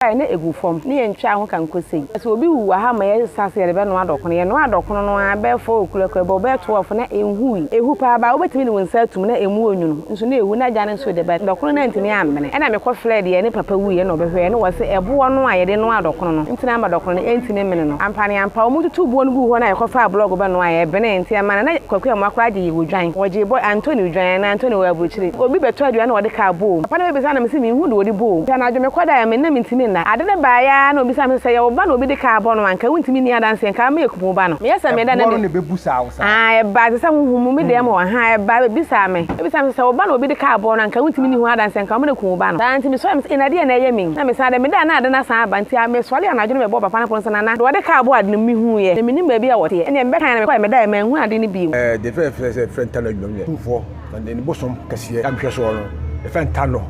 Yɛtwae na egu fam na yɛntwaa ho kankosei. Sɛ obi wu wɔ ha ma yɛsa sɛ yɛde bɛnoa dɔkono, yɛnoa dɔkono no ara bɛyɛ 4 o'clock ɛbɔ bɛyɛ 12 na enhui. Ehu paa ba a wobɛtumi de wo nsa atum na emu onwunu nso na ehu na agya no nso de ba dɔkono no antumi ammene. Ɛna mekɔ frɛɛ deɛ ne papa wuiɛ na ɔbɛhwɛɛ na wɔse ɛboɔ no a yɛde noa dɔkono no nti na ama dɔkono no ɛntumi mmene no. Ampa ne ampa wɔtutuu boɔ no guu hɔ na yɛkɔfaa blɔɔgo bɛnoaeɛ ɛbenee nti ɛma no na Kwaku Amoah koraa gye yɛ odwan. Wɔgyee bɔ Anthony odwan anaa Anthony wɔ aburokyire. Obi bɛtɔ aduane na wɔde kaa bɔɔ mu. Papa no bɛbisaa no mese menhu deɛ wɔde bɔɔ mu. Nti anadwo mekɔdaeɛ me nna mentumi nna. Ade no baeɛ ara na ɔbisaa me sɛ sɛ ɛyɛ wo ba na obi de kaa bɔ no a anka wontumi nni adanseɛ nka ama yɛkum wo ba no. Meyɛ sɛ meda na Ɛboɔ no me na ɛbɛbusaa wo saa? Aah ɛbaa te sɛ honhom mu me dan mu hɔ ahaa ɛbaa bɛbisaa me. Ɛbisaa me sɛ sɛ wo ba na obi de kaa bɔɔ no a anka wontumi nni ho adanseɛ nka wɔn na kum wo ba no. Saa nti mesɔre mese ee adeɛ na ɛyɛ me yi. Na mesan da medaa na ade no asan aba nti mesɔre anadwo no mebɔɔ papa no pono sɛ Nana deɛ wɔde kaa bɔɔ ade no mehuuiɛ na mennim baabi a wɔteɛ ɛnneɛ mebɛkaeɛ na mekɔeɛ medaeɛ manhu ade no bio. Deɛ fɛfɛ sɛ fɛ nta no adwuma mu yɛ tumfoɔ na ne bosom kɛseɛ a mehwɛ soɔ no yɛfɛ nta no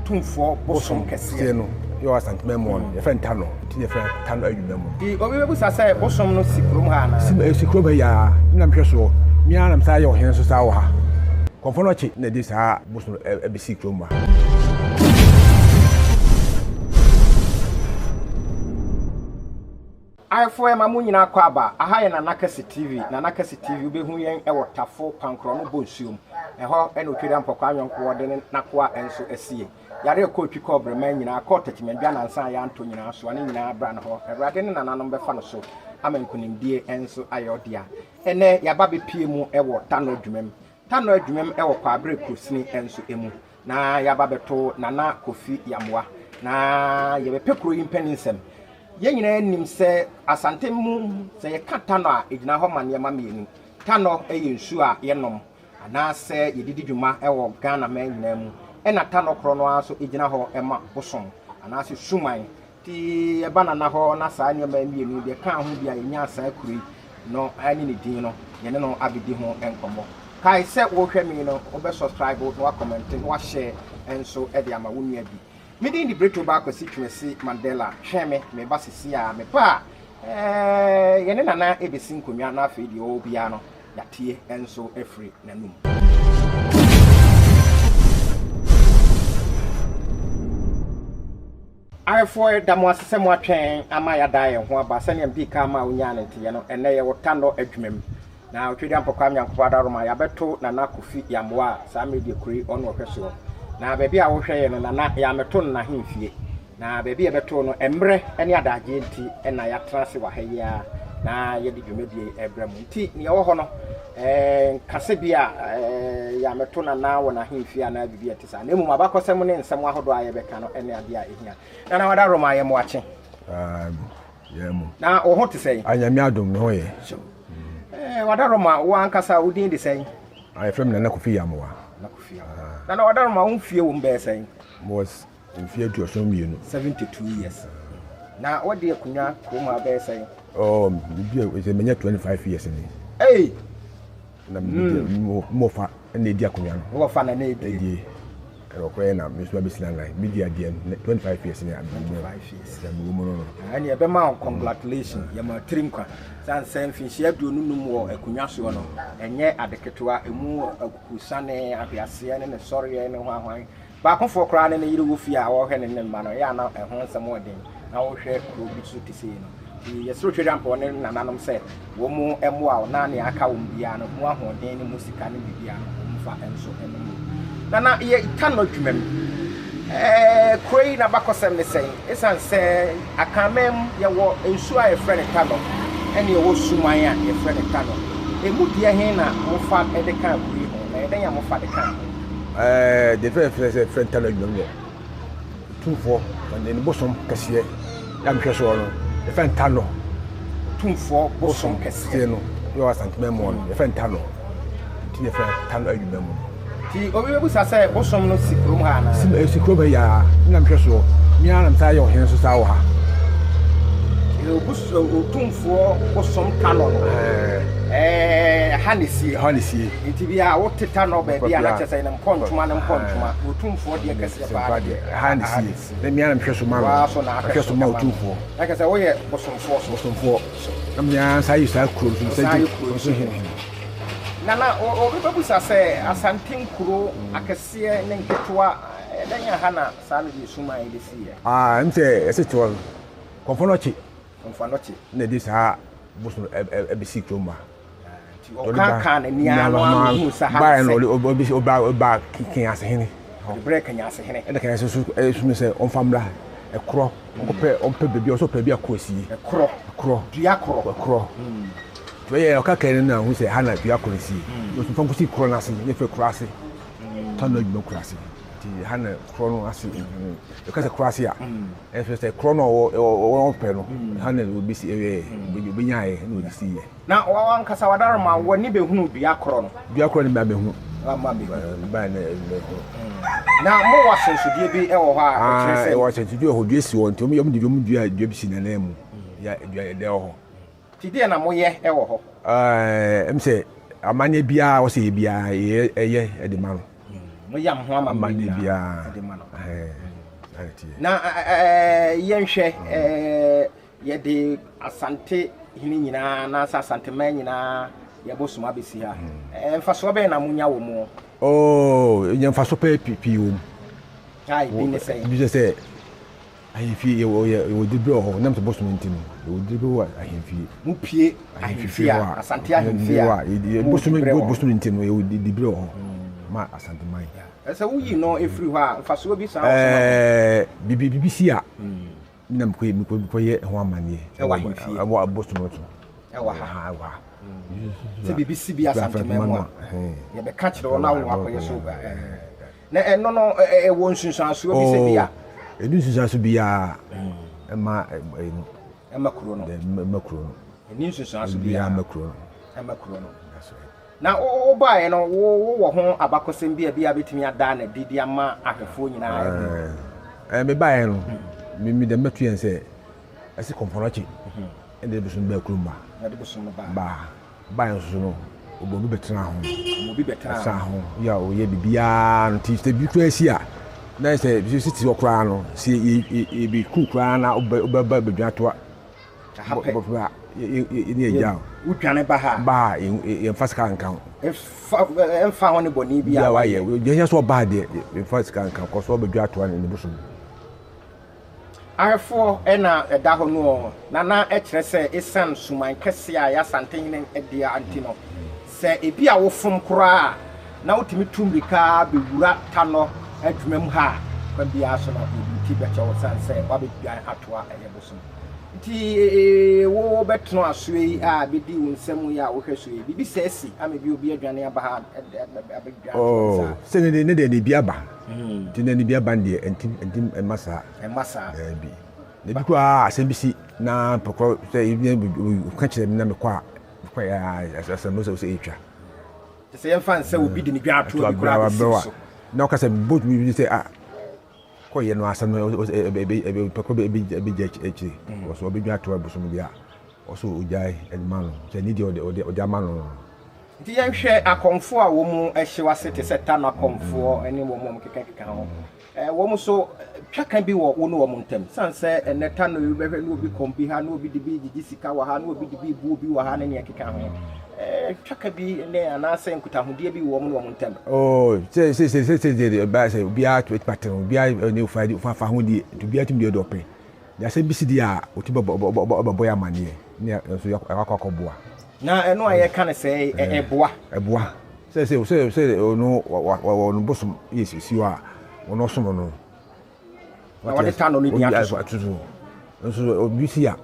tumfoɔ bosom kɛseɛ no yɛ wɔ Asanteman mu no yɛfɛ nta no nti yɛfɛ nta no adwuma mu. Nti obi bɛbusa sɛ bosom no si kurom ha anaa? Si si kurom ha yi ara me na mehwɛ soɔ me ara na mesan yɛ ɔhene nso saa wɔ ha. Kɔmfoɔ no akyi na ɛde saa bosom no ɛbɛsi kurom ha. Ayefoɔ yɛma mo nyinaa kɔ aba, aha yɛ Nana Kɛse TV, Nana Kɛse TV wobɛhu yɛn wɔ Tafo Pankorɔ no Bonsuom, ɛhɔ na Otwedeɛ Mpɔkwaa Nyɔnkoɔ de ne n'akoa nso asie. Yare ɛkɔɔ twi kɔɔ Breman nyinaa, kɔɔ Takyimandwa nansa a yɛanto nyinaa soa ne nyinaa bra no hɔ, Awurade ne nananom bɛfa no so ama nkunimdie nso ayɛ ɔdea. Ɛnɛ yɛaba bɛpie mu wɔ Tanɔ dwumam, Tanɔ adwumam wɔ Kwaabere Kurosini nso mu. Na yɛaba bɛto Nana Kofi Yamoah na yɛbɛpɛ kuro yi mpaninsɛm. Yɛn nyinaa nim sɛ Asante mu sɛ yɛka Tanɔ a ɛgyina hɔ ma nneɛma mmienu. Tanɔ yɛ nsuo a yɛnom anaasɛ yɛde di dwuma wɔ Ghana man nyinaa mu. Ɛna Tanɔ korɔ no ara nso gyina hɔ ma bosom anaasɛ suman. Nti yɛba Nana hɔ na saa nneɛma yi mmienu yi deɛ ɛkaa ho bi a yɛnyaa saa kuro yi no ne ne din no, yɛne no abɛdi ho nkɔmmɔ. Kae sɛ worehwɛ me yi no, wobɛ subscribe na woakɔmɛnte na woahyɛ nso de ama wo nua bi. Me din de Brito Ba Kwasi Twumasi Mandela. Twɛn me, meba sisi a. Meba a, eh, yɛne Nana ɛbɛsi nkonnwa na afei deɛ ɔwɔ biara no, yɛatie nso afiri n'anom. Ahwɛfoɔ, yɛda mo ase sɛ moatwɛn ama yɛada yɛn ho aba. Sɛdeɛ medii kan maa wonyaa no nteeɛ no, ɛnnɛ yɛwɔ Tandɔ adwuma mu. Na Otwedeampɔ Kwame Nyankopɔn adaworoma, yɛabɛto Nana Kofi Yamoah a saa mmerɛ yi deɛ kuro yi ɔno na ɔhwɛ soɔ. Na baabi a wohwɛ yɛn no, Nana, yɛammɛto no n'ahemfie. Na baabi a yɛbɛtoo no, mmerɛ ne adagyeɛ nti na yɛatena ase wɔ ha yi ara na yɛde dwumadie yi rebrɛ mo. Nti deɛ ɛwɔ hɔ no, nka sɛ bi a yɛammɛto Nana wɔ n'ahemfie anaa biribi a ɛte saa, na mmom abakɔsɛm ne nsɛm ahodoɔ a yɛbɛka no ne adeɛ a ɛhia. Nana Wadaroma, yɛ mmoakye. Na wo ho te sɛn? Nyame adom, me ho yɛ. Wadaroma, wo ankasa wo din de sɛn? Yɛfrɛ me Nana Kofi Yamoah. Nana Kofi Yamoah. Nana Wadaroma, wo mfie wɔ mu bɛyɛ sɛn? Mewɔ mfie 72. 72 years. Na wode akonnwa kurom ha bɛyɛ sɛn? Oh, menya 25 years ni. Hey! Na mmɔfa na edi akonnwa no. Mmɔfa na na edi. Ɛna ɔkɔyɛ na me nso abɛsi n'anan. Me di adeɛ no 25 years ni abɛmu. 25 years. Sɛ mewɔ mu no no. Ɛne ɛbɛma wo congratulation yɛma tiri nkwa. Sane sɛ mfinhyia 25 wɔ akonnwa soɔ no ɛnyɛ ade ketewa. Ɛmu akukusane, ahweaseɛ ne ne sɔreɛ ne hwanhwan. Baakofoɔ koraa ne ne yere wɔ fie a ɔrehwɛ ne ne mma no, ɛyɛ a na ɛho nsɛm wɔ den, na wohwɛ kuro bi so te sei no. Nti yɛsrɛ Otwedeampɔn ne nananom sɛ wɔn mmoa wo na nea aka wɔn biara no, mu ahoɔden ne mu sika ne biribiara no, wɔn mfa nso mmɔ mu. Nana, yɛ Tanɔ dwuma mu. Ɛɛ, kuro yi n'abakɔsɛm ne sɛn? Esiane sɛ Akanman mu yɛwɔ nsuo a yɛfrɛ no Tanɔ, ɛne yɛwɔ suman a yɛfrɛ no Tanɔ. Emu deɛ he na mofa de kaa kuro yi ho, na ɛyɛ dɛn a mofa de kaa ho? Ɛɛ deɛ fɛ fɛ sɛ fɛ nta no adwuma mu yɛ tumfoɔ na ne bosom kɛseɛ yɛ mehwɛ soɔ no yɛfɛ nta no tumfoɔ bosom kɛseɛ no yɛ wɔ Asantema mu no yɛfɛ nta no nti yɛfɛ nta no adwuma mu. Nti obi bɛbusa sɛ bosom no si kurom ha anaa? Si si kurom ha yi ara na mehwɛ soɔ me ara na mesan yɛ ɔhene nso saa wɔ ha. Otumfoɔ bosom Tanɔ no ɛha na esie. Ɛha na esie. Nti bi a wote Tanɔ baabi a na kyerɛ sɛ ne mpɔntoma ne mpɔntoma otumfoɔ deɛ kɛseɛ paa deɛ. Ɛha na esie. Na me ara na mehwɛ so ma no. Mehwɛ so ma otumfoɔ. Na kyerɛ sɛ woyɛ bosomfoɔ so. Bosomfoɔ. Na me ara nsa yɛ saa kuro nso nsa di kuro nso hene hene. Nana obi bɛbusa sɛ Asante nkuro akɛseɛ ne nketewa Ɛdɛn aha na saa no deɛ suman yi bɛsiiɛ? Ah, ɛm sɛ ɛsɛ te hɔ no, Kɔmfɔnɔkye. Kɔmfɔnɔkye. Na ɛde saa bosom ɛbɛsi kurom ha. Nti ɔka kaa n'ani ano ano hu sɛ ha sɛ. No ɔba ɔba Kenyasehene. Ɔde brɛ Kenyasehene. Ɛna Kenyase so ɛsum sɛ ɔmfa mmra ɛkorɔ ɔnkɔpɛ ɔmpɛ baabi ɔsɛ ɔpɛ bi akɔ sie. Ɛkorɔ. Ɛkorɔ. Dua korɔ. Ɛkorɔ. Nti ɔyɛ ɔka kɛn no na ɔhu sɛ ha na dua korɔ sie. Ɔsɛ ɔmfa nkɔsi korɔ no ase ne fɛ korɔ ase. Tano adwuma kura ase. Nti ha na korɔ no ase. Ɛka sɛ korɔ ase a ɛfɛ sɛ korɔ no ɔwɔ ɔpɛ no ha na ɔbɛsi ɛyɛ ɔbɛnyaeɛ na ɔde siiɛ. Na w'ankasa w'adaroma w'ani bɛhunu dua korɔ no. Dua korɔ no meba bɛhu. Wamma bɛhu. Meba na bɛhu. Na mowɔ ahyɛnsodeɛ bi wɔ hɔ a ɛkyerɛ sɛ. Ɛwɔ ahyɛnsodeɛ wɔ hɔ, dua si hɔ nti wɔn de wɔn dua dua bi si n'anan mu. Ya dua ɛdɛ wɔ hɔ. Nti deɛ na moyɛ wɔ hɔ? Ɛɛ ɛm sɛ amanneɛ biara wɔsɛ yɛ biara yɛ ɛyɛ ɛde ma no. Moyam ho amanneɛ biara ɛde ma no. Ɛɛ na ɛɛ yɛnhwɛ ɛɛ. Yɛde Asante hene nyinaa anaasɛ Asanteman nyinaa yɛ bosom abɛsi ha. Mfasoɔ bɛn na monya wɔ mu? Oh, yɛnya mfasoɔ pɛɛ pii wɔ mu. A ebi ne sɛn? Ebi ne sɛ ahemfie yɛwɔ yɛwɔ diberɛ wɔ hɔ nam sɛ bosom nti no yɛwɔ diberɛ wɔ ahemfie. Mopie ahemfie a Asante ahemfie a bosom bosom nti no yɛwɔ diberɛ wɔ hɔ ma Asanteman. Sɛ woyi no firi hɔ a mfasoɔ bi san wɔ so ma mo? Ɛɛ bibi bibi si a. Me na mekɔ mekɔ mekɔyɛ ho amanneɛ. Ɛwɔ ahemfie. Ɛwɔ abosom no so. Ɛwɔ ha. Ɛwɔ ha. Sɛ biribi si bi Asanteman mu a, yɛbɛka kyerɛ wo na wo akɔyɛ so. Na ɛno no ɛwɔ nsunsuansoɔ bi sɛ bi a. Oh, ɛni nsunsuanso biara ɛma ɛyi no. Ɛma kuro no. Ɛma kuro no. Ɛni nsunsuanso biara. Ɛma kuro no. Ɛma kuro no. Na wobaeɛ no, wowɔ ho abakɔsɛm bi a ebia bɛtumi ada no adi de ama ahwɛfoɔ nyinaa ahu? Ɛɛ, mebaeɛ no, me me deɛ mɛto yɛn sɛ ɛsi kɔmfɔnɔkye ɛna de bosom baa kurom ba. Na de bosom no baa. Baa. Baeɛ nso so no, ɔbɔ obi bɛtena ho. Ɔbɔ obi bɛtena ho. ho. Yɛ a ɔyɛ biribiara no nti sɛ bi koraa si a, na sɛ bi si te hɔ koraa no, sɛ yɛbɛku koraa na wobɛba bɛdwa toa Aha pɛ. Bɔfra a, yɛ ne agya o. Wodwane ba ha. Ba a, yɛmfa sika nka ho. Ɛmfa ho ne bɔne bi a wayɛ. Yɛnyɛ sɛ ɔbaa deɛ, yɛmfa sika nka ho. Kɔ so ɔbɛdwa atoa ne bosom. Ahwɛfoɔ na ɛda hɔ no o, na na ɛkyerɛ sɛ ɛsiane suman kɛseɛ a ɛyɛ Asantehene dea nti no, sɛ ebi a wofom koraa a, na wotumi tu mmirika bɛwura Tanɔ adwuma mu ha a, kwan biara so no, yɛde wo ti bɛkyɛ wo ɛsiane sɛ woabɛdwan atoa ɛyɛ bosom. Nti wo bɛtena asoɛ yi a bɛdi wo nsam yi a wohwɛ so yi, biribi sɛɛ si ama bi obi adwane aba ha abɛdwane Oh, sɛ ne ne deɛ ne bi aba. Hmm. Nti na ne bi aba deɛ ɛntim ɛntim ɛmma saa. Ɛmma saa. Daabi. Na bi koraa asɛm bi si na mpɔkɔ sɛ ebi ka kyerɛ me na mekɔ a mekɔ yɛ asɛm no sɛ sɛ ɛtwa. Sɛ yɛmfa nsɛ obi de ne dwa atoa bi koraa bɛsi so. Na ɔka sɛ boat bi sɛ ah Kɔ yɛ no asɛm no pɛkɔ bɛgya akyire ɔsɛ ɔbɛdwa ato abosom bi a ɔsɛ ɔgyae ɛde ma no sɛ ne deɛ ɔde ɔde ama no. Nti yɛnhwɛ akɔmfoɔ a wɔn hyew ase te sɛ Tano akɔmfoɔ ne wɔn a wɔkekakeka ho. Wɔn nso twaka bi wɔ wo ne wɔn ntam. Sane sɛ ɛnnɛ Tano yi wobɛhwɛ ne obi kɔm bi ha, ne obi de bi gyegye sika wɔ ha, ne obi de bi bu obi wɔ ha ne nea ɛkeka ho. Twaka bi ne anaasɛ nkutahodie bi wɔ wɔn ne wɔn ntam. Oh, sɛ sɛ sɛ sɛ sɛ deɛ ɛbaa sɛ obiara tumi tumi atɛn obiara ne ofa ofa fa ho die nti obiara tumi deɛ ɔde ɔpɛ deɛ asɛm bi si deɛ a otumi bɛbɔ bɛbɔ bɛbɔ yɛ amaneɛ ne nso yɛ akɔ akɔboa. Na ɛno a yɛka no sɛ ɛboa. Ɛboa sɛ sɛ sɛ sɛ ɔno wɔ wɔ ɔno bosom yɛ si hɔ a ɔno ɔsom no. Na wɔde ta no no din ato so. Ato so. Nso obi si a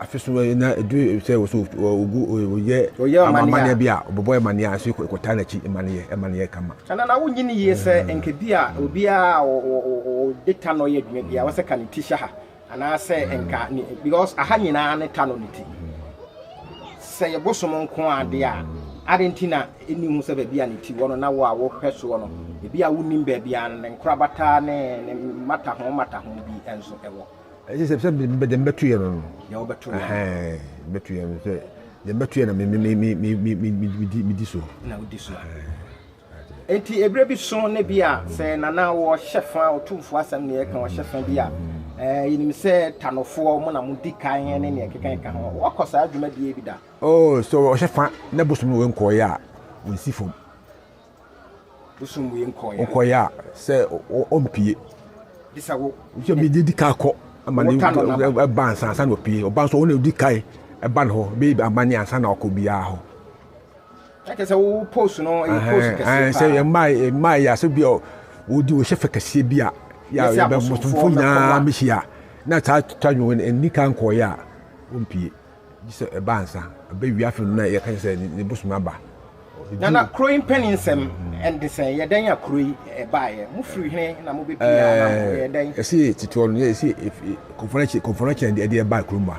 afe so na edu sɛ wɔso ogu oyɛ amaneɛ bi a ɔbɛbɔ amaneɛ a nso kɔtaa n'akyi amaneɛ amaneɛ kama. Ɛna na wonyi ne yie sɛ nka bi a obiara a ɔde ta no yɛ adwuma bi a wɔsɛ ka ne ti hyɛ ha anaasɛ nka ne because aha nyinaa ne ta no ne ti. Sɛ yɛ bosom nko ara deɛ a, adɛn nti na ɛnni ho sɛ baabi a ne ti wɔ no na wo a wohwɛ soɔ no, ebi a wonnim baabi a ne nkorabata ne ne mmataho mmataho bi nso wɔ? Ɛsɛ sɛ sɛ deɛ mebɛto yɛ no no. Deɛ wobɛto yɛ no. Ɛhɛn, mebɛto yɛ no sɛ deɛ mebɛto yɛ no me me me me me me me medi so. Na wodi so. Enti ɛberɛ bi so ne bi a sɛ Nana wɔhyɛ fa, Otumfoɔ asɛm ne yɛka, wɔhyɛ fa bi a, yɛnim sɛ Tanofoɔ mo na modi kan ne neɛ ɛkeka ɛka ho. Woakɔ saa dwumadie bi da? Oh, sɛ ɔhyɛ fa na bosom no nkɔɔeɛ a, wɔnsi fam. Bosom wei nkɔeɛ. Nkɔeɛ a sɛ ɔmpie. Gye sɛ wo. Sɛ mi di kan kɔ ama ne ɛba ansa ansa na ɔpie. Ɔba nso ɔna odi kan ɛba ne hɔ bɛyɛ amane ansa na ɔkɔ biara hɔ. Ɛkyɛ sɛ wo post no ɛyɛ post kɛseɛ paa. Sɛ mmaa mmaa yɛ asɛ bi a wɔdi wɔhyɛ fɛ kɛseɛ bi a yɛ a yɛbɛ bosomfo nyinaa bɛhyia na saa twa nwom no ɛnni kan nkɔeɛ a ɔmpie. Gye sɛ ɛba ansa, ɛbɛ wia afei no na yɛka sɛ ne bosom aba. Na na kuro yi mpanin nsɛm ɛnde sɛn? Yɛ dɛn a kuro yi ɛbaeɛ? Mo firi hene na mo bɛpie ha na mo yɛ dɛn? Ɛsi tete hɔ no yɛ ɛsi kɔnfɔnakyi kɔnfɔnakyi na ɛde ɛbaa kurom ha.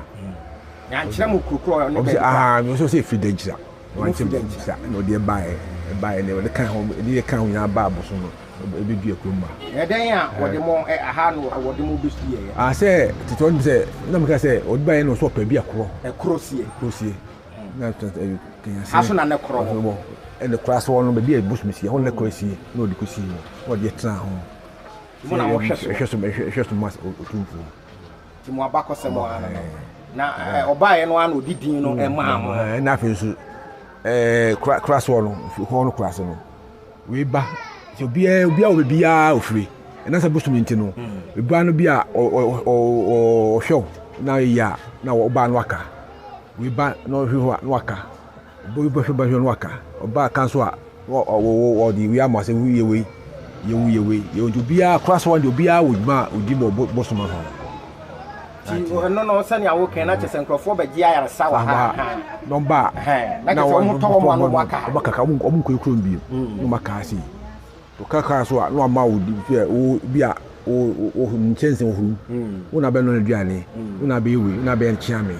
Yankyerɛ mo kuro koro ne baabi kwa. Ɔsɛ ɔsɛ efiri Dankyira. Wɔn Dankyira na ɔde ɛbaeɛ ɛbaeɛ na ɔde kan ho ɛde yɛ kan ho nyinaa baa abosom no. Ɛbɛdua kurom ha. Ɛyɛ dɛn a wɔde mo aha no wɔde mo bɛsi yɛɛ? Ah sɛ tete hɔ no sɛ na meka sɛ ɔde baeɛ no sɛ ɔpɛ bi akorɔ. Ɛkorɔ sie. Ɛkorɔ sie. Na ha so na ne korɔ wɔ. Ɛne korɔ ase hɔ no baabi a bosom sie hɔ ne korɔ sie na ɔde kɔsi hɔ na ɔde tena ho. Mo na mohwɛ so. Ɛhwɛ so ɛhwɛ so ma otumfoɔ. Nti mo abakɔsɛm ara no na ɔbaeɛ no ara na ɔde din no maa mo. Ɛna afei nso ɛɛ kora kora soɔ no hɔ no kora so no. Wei ba sɛ obiara obiara wɔ baabiara ofiri ɛna sɛ bosom nti no eba no bi a ɔhwɛ wo na yɛ a na ɔbaa no aka wei ba na ɔhwɛ hɔ a na waka obi bɛhwɛ bɛhwɛ na waka ɔbaa ka nso a ɔde wei ama sɛ yɛ wei yɛ wei yɛ wei yɛ nti obiara kora so wɔn de obiara wɔ dwuma a odi wɔ bosom ho. Nti ɛno no sɛnea wokan na kyerɛ sɛ nkurɔfoɔ bɛgye ayaresa wɔ ha. Na ɔba a na kyerɛ sɛ wɔn tɔ wɔn ano wɔn aka ha. Wɔn aka wɔn nkɔ kurom bio na wɔn aka ha sei. Wɔka kaa so a na wɔama wo sɛ wo bi a wo wo nkyɛnse wɔ huru wo na bɛnɔ aduane wo na bɛyɛ wei wo na bɛyɛ kyeame.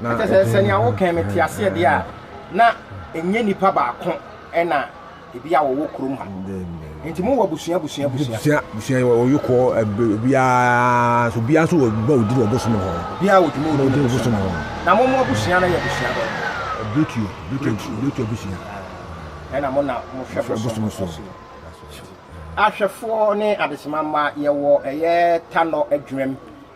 Na kyerɛ sɛ sɛnea wokan me te aseɛ deɛ a na ɛnyɛ nipa baako ɛna Ebi a wɔwɔ kurom ha. Nti mo wɔ abusua abusua abusua. Abusua abusua wɔ yokɔ obiara nso obiara nso wɔ dwuma odi wɔ bosom hɔ. Obiara wɔ dwuma odi wɔ bosom hɔ. Na mo mo abusua no yɛ abusua bɛn? Bretuo Bretuo Bretuo abusua. Ɛna mo na mo hwɛ bosom so. Ahwɛfoɔ ne adehyema mma yɛwɔ ɛyɛ Tanɔ adwuam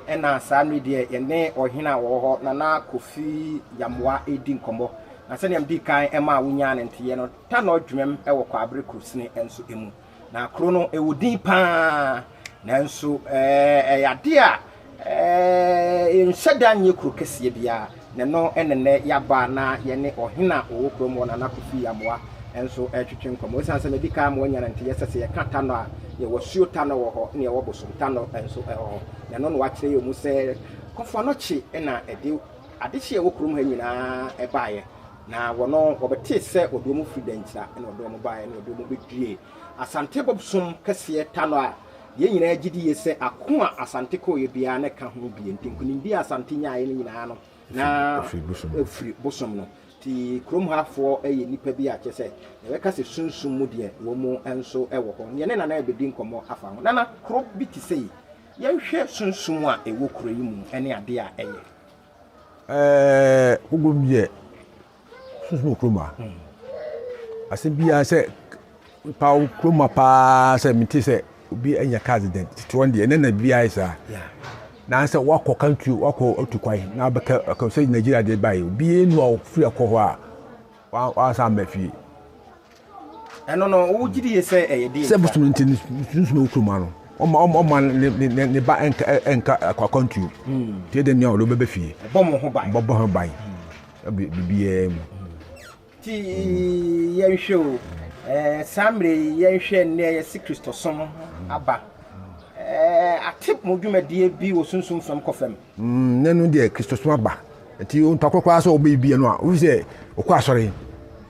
ɛna saa mmere deɛ yɛne ɔhene a wɔwɔ hɔ Nana Kofi Yamoa redi nkɔmmɔ. Na sɛdeɛ medii kan maa wonyaa ne nteeɛ no Tanɔ dwumam wɔ Kwaabere Kurosini nso mu. Na kuro no, ɛwɔ din pa ara, nanso ɛyɛ adeɛ a ɛnhyɛ da nyɛ kuro kɛseɛ biara. Na ɛno na nnɛ yɛaba na yɛne ɔhene a ɔwɔ kurom hɔ, Nana Kofi Amoah nso retwetwe nkɔmmɔ. Ɛsiane sɛ madi kan ama woanya no nti, yɛsɛ sɛ yɛka Tanɔ a, yɛwɔ Asuo Tanɔ wɔ hɔ, na yɛwɔ Bosom Tanɔ nso wɔ hɔ. Na ɛno na wakyerɛ yɛn mu sɛ Kɔfo Anɔkye na ɛde adehye a ɛwɔ kurom ha nyinaa baeɛ. Na wɔn, wɔbɛtee sɛ wɔde wɔn firi Dankyira na wɔde wɔn baeɛ na wɔde wɔn bɛduee Asante bosom kɛseɛ Tano a yɛn nyinaa gye die sɛ ako a Asante kɔeɛ biara na ɛka ho bie nti nkunimdie a Asante nyaeɛ no nyinaa no na ɛfiri bosom no nti kurom ha foɔ yɛ nnipa bi a kyerɛ sɛ yɛbɛka sɛ sunsum mu deɛ wɔn nso wɔ hɔ. Yɛne Nana rebɛdi nkɔmmɔ afa ho. Nana, kuro bi te sei, yɛnhwɛ sunsum a ɛwɔ kuro yi mu ne adeɛ a ɛyɛ. Ɛɛ koguam deɛ sunsum wɔ kurom ha. Asɛm biara sɛ pa wo kurom ha paa sɛ mete sɛ obi anya car accident tete hɔ deɛ ɛnɛ na biribi ayɛ saa. Na sɛ wakɔ country wakɔ atu kwan na abɛka sɛ Nigeria deɛ baeɛ obiara nu a ɔfiri akɔ hɔ a wansan amma fie. Ɛno no, wogye die sɛ ɛyɛ deɛ Sɛ bosom nti no, sunsum ɛwɔ kurom ano. Ɔma ɔma ɔma ne ne ne ne ba ɛnka ɛnka akwantuo. Nti ɛdɛ nea ɔde bɛbɛ fie. Ɔbɔ mo ho ban. Ɔbɔ ho ban. Ɛbi bibiara mu. Ti yɛnhwɛ o. Ɛɛ saa mmerɛ yi yɛnhwɛ nnɛ yɛsi Kristosom aba. Ɛɛ ate mo dwumadie bi wɔ sunsum fam kɔ fam. Nnɛ no deɛ Kristosom aba. Nti onipa korɔ koraa sɛ ɔbɛyɛ bi no a, wofi sɛ ɔkɔ asɔre.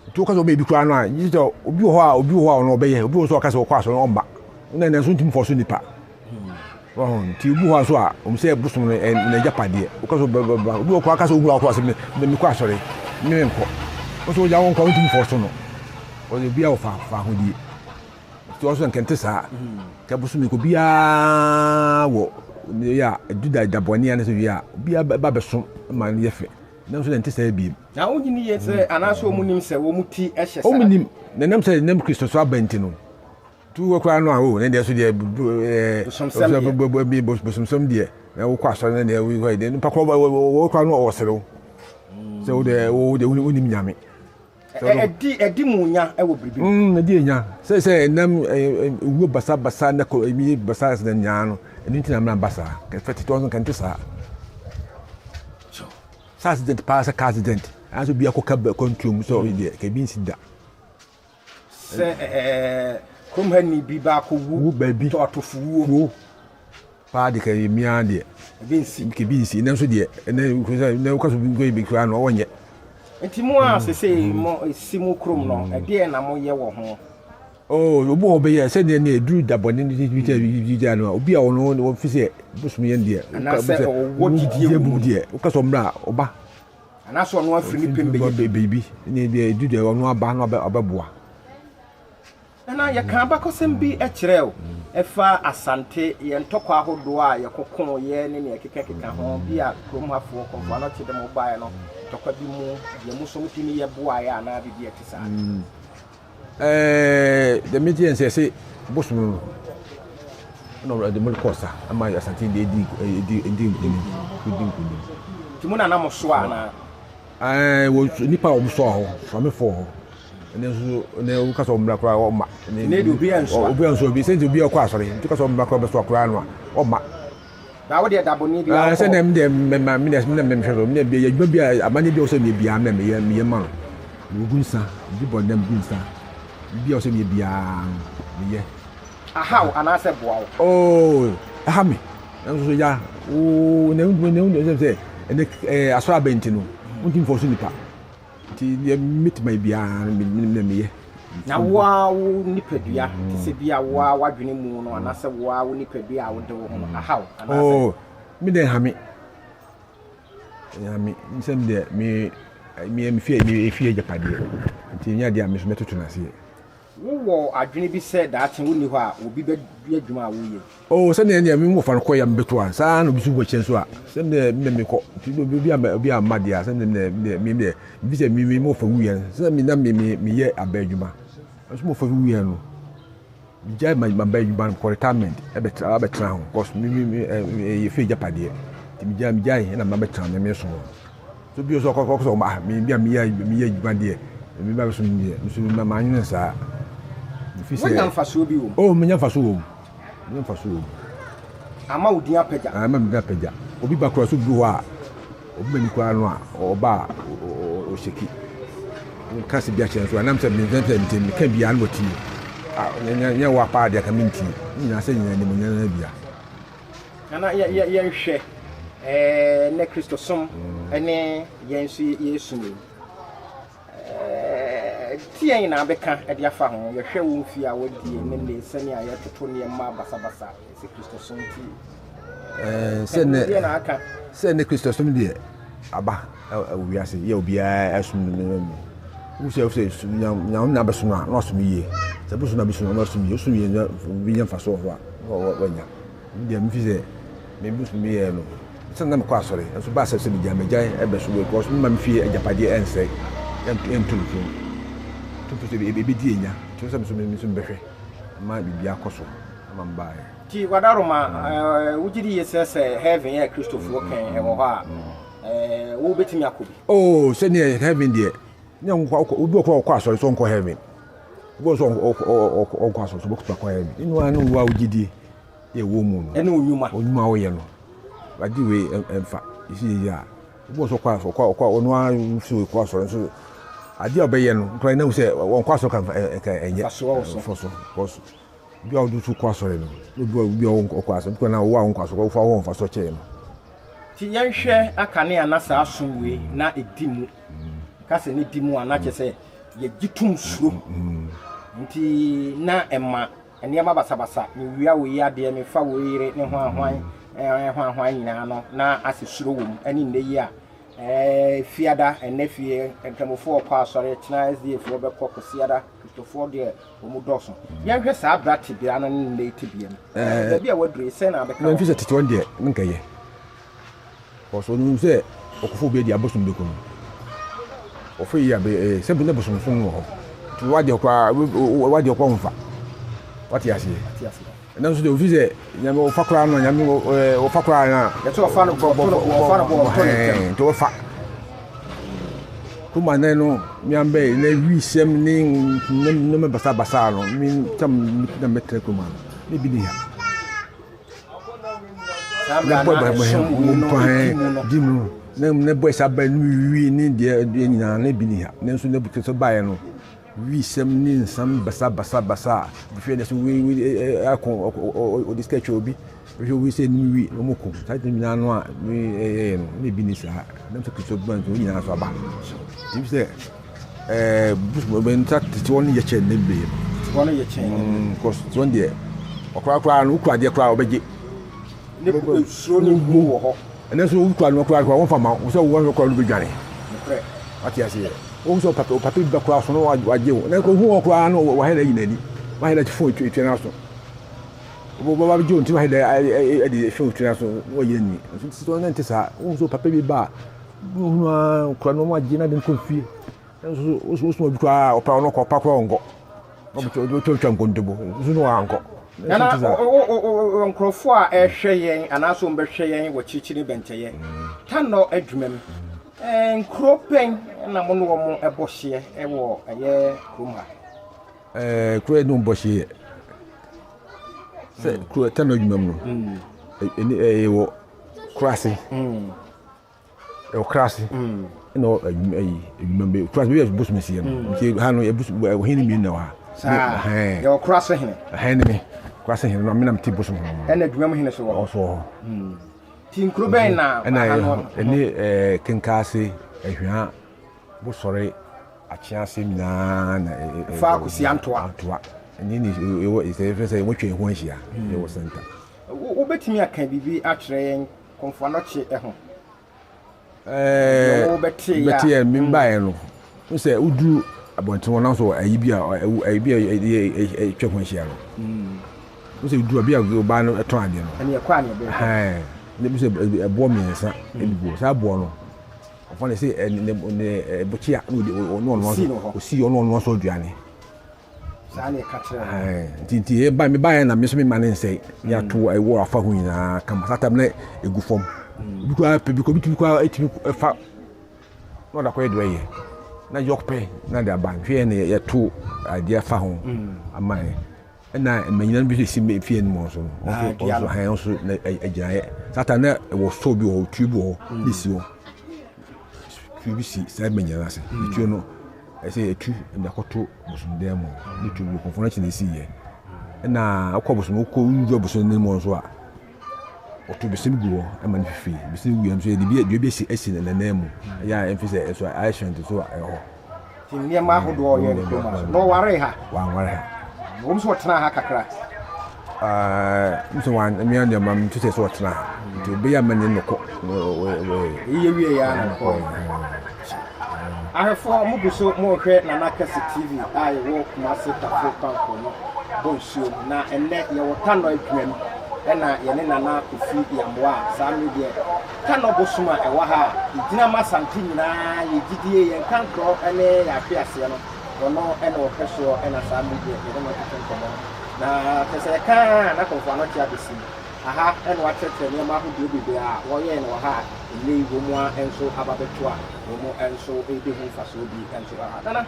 Nti woka sɛ ɔbɛyɛ bi koraa no a, gye sɛ obi wɔ hɔ a obi wɔ hɔ a ɔno ɔbɛyɛ, obi wɔ hɔ nso a ɔka sɛ ɔkɔ asɔre ɔmba. Wona nanso ntumi fɔ so nipa. Wɔho nti obi wɔ hɔ a nso a ɔmo sɛ bosom no ɛ n'agyapadeɛ. Woka sɛ ɔbɛba, obi wɔ hɔ koraa ka sɛ ohuru akɔ asɛ me mekɔ asɔre, me menkɔ. Wo nso wogya wo nkɔ wontumi fɔ so no. Ɔyɛ obi a ɔfa fa ahodie. Nti ɔsɛ nka nte saa. Nka bosome kɔ biara wɔ ne yɛ a ɛdu da da bɔne anasɛ wie a obiara ba bɛso ma no yɛ fɛ. Nanso na nte saa biem. Na wogye ni yie sɛ anaasɛ wɔn nim sɛ wɔn ti hyɛ saa. Wɔn nim na nam sɛ nam Kristo so aba nti no. Tu wɔ koraa no a o ne deɛ so deɛ ɛɛ bosomsɛm deɛ bosomsɛm deɛ na wokɔ asɔre ne deɛ wokɔ deɛ nipa korɔ wɔ koraa no ɔwɔ serew sɛ wo deɛ wo deɛ wonim nyame. Ɛdi ɛdi mu nya wɔ biribi mu. Mm, ɛdi nya. Sɛ sɛ ɛnam owuo basabasa na kɔ ebi basa na nyaa no, ɛno nti na mmerɛ ba saa. Kɛfɛ tete ɔno kɛnte saa. Sɛ accident paa sɛ car accident, nanso bi akɔ ka kwantuo mu sɛ ɔyɛ deɛ, kɛbi nsi da. Sɛ ɛɛ kurom ha ni bi baako wu baabi tɔɔtofo wuo. Wuo paa de kɛyɛ mmea deɛ. Ebi nsi. Ebi nsi ɛnɛ nso deɛ ɛnɛ ɛnɛ wokɔ so bi nkɔ ebi koraa no ɔnyɛ. Nti mo a sese mo esi mo kurom no ɛdeɛ na mo yɛ wɔ ho. Oh obi wɔ hɔ bɛyɛ sɛ deɛ ne eduru da bɔne ne bi sɛ bi gya no obi a ɔno wɔn fi sɛ bosom yɛn deɛ. Anaasɛ ɔwɔ gyidie wɔ mu deɛ wokɔ so ɔmra ɔba. Anaasɛ ɔno afiri ne pɛm bɛyɛ biribi ne deɛ ɛdu deɛ ɔno aba na ɔbɛboa. Nana, yɛka abakɔsɛm bi kyerɛ wo ɛfa Asante, yɛn ntɔkwa ahodoɔ a yɛkokoeɛ ne nea ɛkekakeka ho, bi a kurom hafoɔ, Kɔmfo Anɔkye de mo baeɛ no, ntɔkwa bi mu, deɛ mo nso motumi yɛ boaeɛ anaa biribi a ɛte saa. Ɛɛ deɛ megye yɛn sɛ ɛsɛ bosom no ɛna ɔde mo kɔ sa ama Asante deɛ edi edi edi nkunim edi nkunim. Nti mo na na mo soa anaa? Ɛɛ wɔ nipa a wɔn soa hɔ Suamefoɔ hɔ ɛnɛ nso ɛnɛ woka sɛ ɔmmra koraa ɔmma. Ɛnɛ de obi ansoa. Obi ansoa bi sɛ nti obi akɔ asɔre nti ka sɛ ɔmmra koraa ɔbɛsoa koraa no a ɔmma. Na wo deɛ daboni bi akɔ. Sɛ dɛm deɛ mɛma me deɛ me mehwɛ so me deɛ adwuma bi a amanneɛ bi a wɔsɛ meyɛ biara me meyɛ meyɛ ma no megu nsa bi bɔ dɛm gu nsa bi a wɔsɛ meyɛ biara no meyɛ. Ahaw anaasɛ boa wo. Oh ɛha me nanso so ya oo na na na sɛ ɛnɛ ɛɛ asɔre abɛn nti no wontumi fɔ so nipa. Nti deɛ mɛtumi ayɛ biara no me na meyɛ. Na wo ara wo nipadua, te sɛ bi a wo ara w'adwene mu no, anaasɛ wo ara wo nipadua a wode wo ho no, ahaw anaasɛ? Oh, me deɛ ɛnha me. Ɛnha me. Sɛ me deɛ, me, me, me fie, me fie agyapadeɛ. Nti ɛnyɛ adeɛ a me nso mɛtoto no aseɛ. Wowɔ adwene bi sɛ daakye wonni hɔ a obi bɛyɛ adwuma a woreyɛ yi? Oh, sɛdeɛ ɛnneɛ me wɔfa no kɔeɛ a mebɛto a, saa ara na obi nso wu akyire nso a, sɛdeɛ me na mekɔ. Nti obi a obi amma deɛ a, sɛdeɛ me na me deɛ, mefi sɛ me me wɔfa wuiɛ no, sɛ me na me me meyɛ aba adwuma. Nso me wɔfa wuiɛ no, megyae ma maba adwuma no, mekɔ retirement ɛbɛtra abɛtena ho, cause me me me ɛyɛ fie agyapadeɛ. Nti megyae megyae ɛna mabɛtena me me som. So bio nso ɔkɔ sɛ ah me bi a meyɛ meyɛ adwuma deɛ me ba bɛsom deɛ nso ma ma nwene saa. Mefi sɛ Wonya mfasoɔ bi wɔ mu? Oh menya mfasoɔ wɔ mu. Menya mfasoɔ wɔ mu. Ama wo din apagya? Ama me din apagya. Obi ba koraa so bi hɔ a obi m'ani koraa no a ɔba a ɔhyɛki. Nka sɛ bi akyerɛ nso anam sɛ mensɛn sɛ nti meka biara na wɔtie. Ah nyɛ nyɛ wɔ apaa deɛ ka mentie. Ne nyinaa sɛ nyinaa animuonyam bia. Nana, yɛ, yɛ, yɛnhwɛ ɛɛ nnɛ Kristosom ne yɛn nso yɛresom yi. Ɛɛ ti yɛn na abɛka de afa ho. Yɛhwɛ wo mfie a wadie ne nnɛ sɛnea yɛtoto nneɛma basabasa sɛ Kristosom ti. Ɛɛ sɛ nnɛ na aka. Sɛ nnɛ Kristosom deɛ aba ɛwɔ wiase yɛ obiara ɛsom no no no. Wosɛ sɛ nyame na abɛsom a na wasom yie. Sɛ bosom na abɛsom a na wasom yie. Wosom yie na obi nya mfasoɔ wɔ hɔ a na wanya. Me deɛ mefi sɛ me bosom yɛɛ no sɛ na mekɔ asɔre nso baa sɛ sɛ megyae magyae ɛbɛso wɔ because mema me fie agyapadeɛ ɛnsɛe ɛnto no fam to sɛ ɛbɛdi anya nti sɛ me nso mebɛhwɛ ma biribi akɔ so ama mbaeɛ. Nti Wadaroma, wogye di yie sɛ sɛ heaven yɛ Kristofoɔ kɛn ɛwɔ hɔ a, wobɛtumi akɔ bi? Oh, sɛdeɛ heaven deɛ, nyɛ obi wɔ kɔ ɔkɔ asɔre sɛ ɔnkɔ heaven. Obi wɔ sɛ ɔnkɔ asɔre sɛ ɔbɛkɔ akɔ heaven. Ɛnu ara ne wo a wogye die. yɛ wɔ mu no. Ɛne onyuma. Onyuma a woyɛ no. Ade wei ɛmfa esi yɛ yie a. Obi wɔ so ɔkɔ asɔre ɔkɔ ɔkɔ ɔno ara fi ɔkɔ asɔre nso ade a ɔbɛyɛ no nkora na sɛ ɔnkɔ asɔre kan ɛka ɛnyɛ. Fasoɔ wɔ so. Fɔ so because obi a ɔde so kɔ asɔre no obi a obi a ɔkɔ asɔre nkora na ɔwɔ a ɔnkɔ asɔre ɔfa ɔwɔ nfa so kyɛɛ no. Ti yɛnhwɛ akane a na saa som wei na ɛdi mu. Ka sɛ ne di mu a na kyerɛ sɛ yɛgye tom suro. Nti na ɛma Nneɛma basabasa, mewia woi adeɛ, mefa woi yere ne hwan hwan eh, hwan hwan nyinaa no, na asɛ suro wɔ mu. Ɛne nnɛ yi a, eh, fiada, ɛnnɛ fie, Nkramofoɔ kɔ asɔre, kyena SDA foɔ bɛkɔ, Kwasiada, Kristofoɔ deɛ wɔn dɔɔso. Yɛnhwɛ saa bra tebea no ne nnɛ yi tebea mu. Eh, baabi a waduru yi, sɛn na abɛka wɔ? Mfi sɛ tete wɔn deɛ, menkɛyɛ. Ɔsɔ no sɛ ɔkɔfo obi adi abosom bɛku no. Ɔfo yi abɛ ɛɛ sɛ ne bosom som wɔ hɔ. Nti wadeɛ koraa wadeɛ koraa ɔmfa. Wate aseɛ. Ɛna nso deɛ ofi sɛ nyame ɔfa koraa no nyame ɛɛ ɔfa koraa no a. Yɛsɛ ɔfa no bɔ ɔfa no bɔ ɔfa no bɔ ɔtɔ ne ntɛm. Nti ɔfa. Kurom anan no meambɛ na wisɛm ne nneɛma basabasa no me tam na mɛtena kurom ano ne bi ni ha. Na bɔ bɔ bɔ di mu na na bɔ ɛsɛ aba no wi ne deɛ deɛ nyinaa ne bi ni ha. Nanso na bu sɛ baeɛ no wisɛm ne nsɛm basabasa basa bihwɛ ne so wi wi akɔ ɔde sika atwa obi. Hwɛ obi sɛ no wi na wɔko saa nti nyinaa no a ɛyɛ no na ebi ni saa nam sɛ kristo ba nti wɔn nyinaa so aba nti sɛ ɛɛ busu bɛ nsa tete wɔn yɛ kyɛn ne bee tete wɔn yɛ kyɛn ne bee kɔs tete wɔn deɛ ɔkora koraa no wokura adeɛ koraa ɔbɛgye ne suro ne hu wɔ hɔ ɛnɛ nso wokura no koraa koraa wɔn fa ma wo sɛ wɔn koraa no bɛdwane wate aseɛ wɔn sɛ ɔpape ɔpape bi ba koraa so no wagye wo na hu wɔn koraa no wɔhɛ na ayi n'ani wɔhɛ na fon etua n'aso Wɔba bɛgye wo nti na ɛde hwɛ wo tiri so na wɔyɛ ni. Nso sɛ wɔn nte saa, wɔn nso papa bi ba a, wɔhunu ara kura no wɔn agye na de nkɔ fie. Nso wosoma obi koraa ɔpa ɔno kɔ ɔpa koraa ɔnkɔ. Wɔbɛtwa nkontobo nso na wankɔ. Nana, nkurɔfoɔ a ɛhwɛ yɛn anaasɛ wɔbɛhwɛ yɛn wɔ kyirikyiri ne bɛnkyɛyɛ, tanɔ adwuma mu, nkuro bɛn na mo ne wɔn bɔ hyeɛ wɔ ɛyɛ kurom ha? Ɛɛ kuro yɛ ne bɔ hyeɛ sɛ kuro tɛnɛ adwuma mu no ɛni ɛyɛ wɔ kurase ɛwɔ kurase ɛna wɔ adwuma ɛyi adwuma bi kurase bi yɛ bosom si yɛ no nti ha no yɛ bosom ɛwɔ hene mmienu na wɔ ha. Saa yɛ wɔ kurase hene. Ɛhɛn ne me kurase hene na menam ti bosom ho. Ɛna adwuma mu hene so wɔ hɔ. Ɔso wɔ hɔ. Ti nkuro bɛn na ɛna ɛne ɛɛ kenkaase ɛhwea. Bosɔre akyease nyinaa na fa kɔsi Antoa. Antoa. Ɛne ne ɛwɔ sɛ yɛfrɛ sɛ wɔatwa ɛho ahyia ɛwɔ sɛnta. Wobɛtumi aka biribi akyerɛ yɛn Komfo Anokye ho? Ɛɛ bɛte yɛ me baeɛ no n sɛ woduru abɔnten hɔ nanso ayi bi a ayi bi a ɛtwa ho ahyia no n sɛ woduru bi a ɔbaa no ɛtɔn adeɛ no ɛne ɛkɔ a ne ɛbɛn ɛn ne bi sɛ ɛboɔ mmiɛnsa ɛgugu saa boɔ no Ɔfa no sɛ ne ne bokyea na ɔde ɔno ɔno nso ɔsi ɔno ɔno nso aduane. Saa na ɛka kyerɛ no. Nti nti yɛ ba me ba yɛ na me nso me ma ne nsɛe ne ato ɛwɔ afa ho nyinaa kama saa tam na egu fam. Obi koraa pɛ bi kɔ obi tumi koraa etumi fa na ɔde akɔyɛ deɛ ɔyɛ na yɔk pɛ na de aba nhwɛ yɛ na yɛto adeɛ afa ho ama yɛ. Ɛna mmanyina no bi nso esi fie no mu nso no, wɔn nso wɔn nso hɛn nso na agyinaeɛ. Satan na ɛwɔ store bi wɔ hɔ, tuo bi wɔ hɔ, na esi hɔ. Tuo bi si saa mmanyina no ase. Ne tuo no, ɛsɛ etu ɛde akɔto bosomdan mu. Ne tuo bi kɔnfɔn akyi na esi yɛ. Ɛna ɔkɔ bosom ɔkɔ wura bosom no mu nso a, ɔto bese bi gu hɔ ɛma no fifiri. Bese no gu yɛ nso yɛde bi dua bi esi esi ne nan mu. Ɛyɛ a ɛmfi sɛ ɛso ayɛ hyɛn so a ɛwɔ hɔ. Nti nneɛma ahodoɔ a ɔyɛɛ no kurom ha so. Na ɔwaree ha? Wanware ha. Wɔn nso ɔtenaa ha kakra? Ɛɛ, nso wɔn mmea deɛ ma nto sɛ sɛ ɔtena ha. Nti obi a mani no kɔ. Eyi yɛ wie ya na kɔ. Ahwɛfoɔ mo gu so mo rehwɛ Nana Kɛse TV a yɛwɔ Kumasi Tafo Kwankoro no bɔ nsuo mu. Na ɛnnɛ yɛwɔ Tanɔ Adwuam ɛna yɛne Nana Kofi Yamoah a saa mmere deɛ Kano bosom a ɛwɔ ha a ɛgyina ma Asante nyinaa, yɛn gyidie, yɛn nkankorɔ ne yɛn ahweaseɛ no, ɔno na ɔhwɛ soɔ na saa mmerɛ yi deɛ yɛne no retwetwe nkɔmmɔ no. Na kyerɛ sɛ yɛka ara a na Kɔmfo Anokye abɛsi mu. Aha na wakyerɛkyerɛ nneɛma ahodoɔ bebree a wɔyɛɛ no wɔ ha a ɛnnɛ yi wɔn ara nso aba bɛto a wɔn nso redi ho mfasoɔ bi nso wɔ ha. Nana,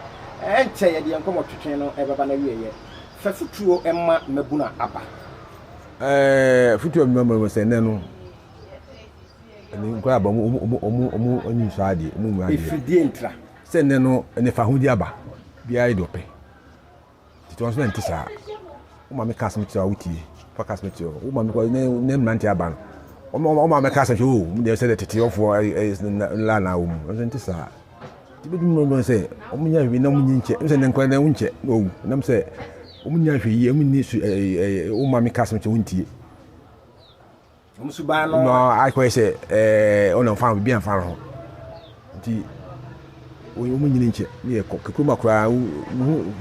ɛnkyɛ yɛde yɛn nkɔmmɔtwetwe no bɛba n'awieeɛ. Fa afotuo ma mmabunu a aba. Ɛɛ, afotuo a mema mmabunu sɛ nnɛ no, Ɛne nkwadaa aba ɔmo ɔmo ɔmo ɔmo ani nsɔ adeɛ ɔmo nhu adeɛ. Efiri deɛ ntira. Sɛ nnɛ no ɛnɛ fa ahodie aba biara yɛ deɛ ɔpɛ tete wɔn nso na nte saa wo maame ka asɛm kyerɛ wo tie fa ka asɛm kyerɛ wo wo maame kɔ ne ne mmeranteɛ aba no wɔn wɔn maame ka asɛm kyerɛ o wɔn deɛ sɛ deɛ tete ɔfoɔ ɛyɛ nla na wɔn mu nso nte saa ti bi dum no sɛ wɔn nyɛ ahwɛ na wɔn nyi nkyɛ sɛ ne nkwadaa na wɔn nkyɛ na wɔwu nam sɛ wɔn nyɛ ahwɛ yie wɔn nni su ɛɛ ɛɛ wo maame ka asɛm kyerɛ wɔn tie. Wɔn suban no. Na akɔyɛ sɛ ɛɛ ɔna nfa biribi anfa ho nti wɔn nyini nkyɛ ne yɛ kɔ kurom akora hu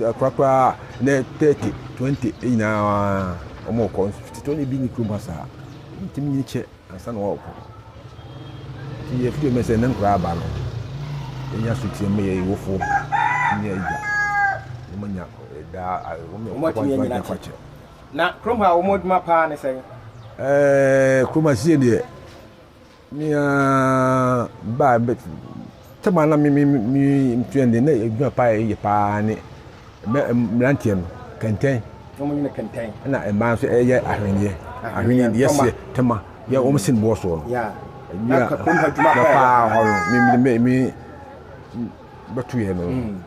akora koraa ne 30 20 nyinaa wɔn kɔ nso tete wɔn bi ne kurom ha saa ntumi nyini kyɛ ansa na wɔkɔ nti yɛ firi mɛ sɛ ne nkora aba no yɛnya so tie mɛ yɛ ewofo ne agya wɔn anya daa wɔn atumi anyina kyɛ. Na kurom ha wɔn adwuma paa ne sɛn? Ɛɛ kurom ha sie deɛ me ara baa bɛ Tɛm a na me me me mtua no deɛ na adwuma paa yɛ paa ne mmeranteɛ no kɛntɛn. Wɔn nyina kɛntɛn. Ɛna mmaa nso ɛyɛ ahweneɛ. Ahweneɛ deɛ yɛseɛ tɛma yɛ wɔn sen boɔ soɔ no. Na kurom ha adwuma paa hɔ no me me me bɛto yɛ no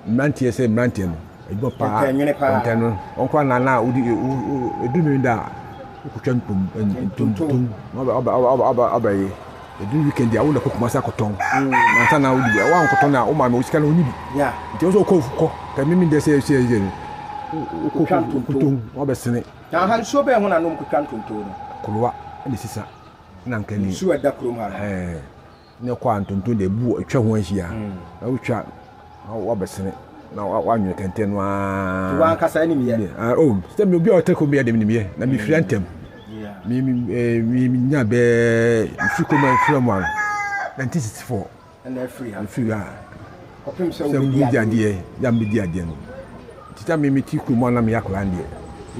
mmeranteɛ sɛ mmeranteɛ no adwuma paa kɛntɛn no wɔn koraa na na wodi edu mi da a wokotwa ntom na ɔba ɔba ɔba ɔba yɛ. Ɛduru weekend a, wo na kɔ Kumasi akɔtɔn. Nansa na wodi bi. Woankɔtɔn a, wo maame wo sika no ɔnni bi. Nti wo sɛ wokɔ kɔ. Ka mimi deɛ sɛ sɛ sɛ wokɔ kɔtɔn wabɛsene. Na ha nsuo bɛn ho na nom kotwa ntonto no? Kolowa na esisa na nka ni. Nsuo ɛda kurom ha no. Ɛɛ. Na ɛkɔ a ntonto deɛ bu atwa ho ahyia. Na wotwa na wabɛsene na wanwene kɛntɛn no ara. Wankasa anim yɛ. Oh, sɛ mi obi a ɔtɛ kɔm yɛ de mi nim yɛ na mi fira ntɛm. Mi mi mi mi nya bɛɛ mfiri kɔm a mfiri mu ano 1964. Ɛna afiri ha. Mfiri ha. Kɔpem sɛ wobɛdi adeɛ. adeɛ ya mi di adeɛ no. Tita mi mi ti kurom a na mi yɛ akwadaa deɛ.